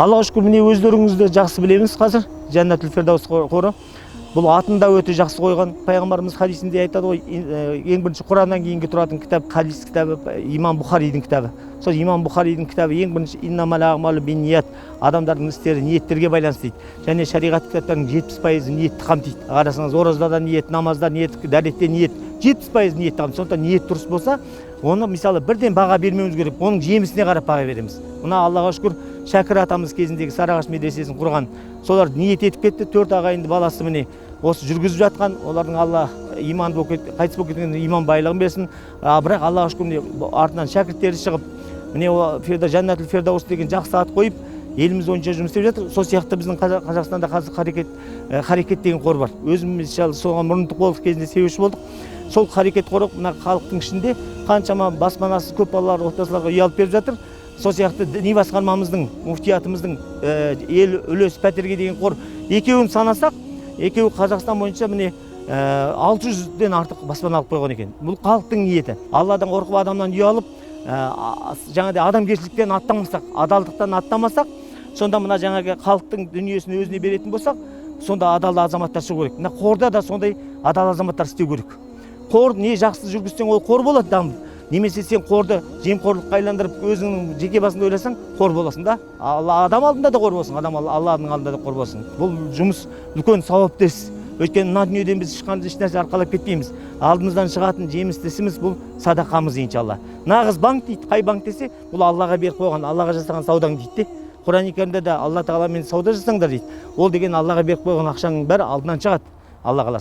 Аллаға шүкір, міне, өздеріңіз де жақсы білеміз, қазір Жәннатул Фирдаус қоры, бұл атын да өте жақсы қойған. Пайғамбарымыз хадисінде айтады ғой, ең бірінші Құраннан кейінгі тұратын кітап хадис кітабы, Имам Бұхаридің кітабы. Сол Имам Бұхаридің кітабы ең бірінші «Иннамал ағмалу бинният», адамдардың істері ниеттерге байланысты дейді. Және шариғат кітаптарының 70%-ы ниетті қамтиды. Қарасаңыз, оразада да ниет, намазда ниет, дәретте ниет, 70% ниетті қамтиды. Сондықтан ниет дұрыс болса, оны, мысалы, бірден баға бермеуіміз керек, оның жемісіне қарап баға береміз. Мына, Аллаға шүкір, Шәкір атамыз кезіндегі Сарыағаш медресесін құрған, солар ниет етіп кетті. Төрт ағайынды баласы, міне, осы жүргізіп жатқан. Олардың Алла иманды болып қайтыс болып кеткен, иман байлығын берсін. Бірақ, Аллаға шүкір, міне, артынан шәкірттері шығып, міне, Жәннатул Фирдаус деген жақсы ат қойып, еліміз бойынша жұмыс істеп жатыр. Сол сияқты біздің Қазақстанда қазір Харекет деген қор бар. Өзіміз, мысалы, соған мұрындық болдық, кезінде себепші болдық. Сол Харекет қоры мына халықтың ішінде қаншама баспанасыз көп балалар отбасыларға үй алып беріп жатыр. Сол сияқты діни басқармамыздың, муфтиятымыздың «Ел үлес пәтерге» деген қор, екеуін санасақ, екеуі Қазақстан бойынша, міне, 600-ден артық баспана алып қойған екен. Бұл халықтың ниеті. Алладан қорқып, адамнан ұялып, жаңағыдай адамгершіліктен аттамасақ, адалдықтан аттамасақ, сонда мына жаңағы халықтың дүниесін өзіне беретін болсақ, сонда адал азаматтар шығу керек. Мына қорда да сондай адал азаматтар істеу керек. Қор не жақсы жүргізсең, ол қор болады дамып. Немесе сен қорды жемқорлыққа айландырып, өзіңнің жеке басыңды ойласаң, қор боласың да. Алла, адам алдында да қор боласың, адам, Алланың алдында да қор боласың. Бұл жұмыс үлкен сауапты іс, өйткені мына дүниеден біз ешқандай ешнәрсе арқалап кетпейміз. Алдымыздан шығатын жемісті ісіміз бұл садақамыз, иншалла. Нағыз банк дейді, қай банк десе, бұл Аллаға беріп қойған, Аллаға жасаған саудаң дейді де. Құран Кәрімде де Алла Тағаламен сауда жасаңдар дейді. Ол деген Аллаға беріп қойған ақшаңның бәрі алдынан шығады, Алла қаласа.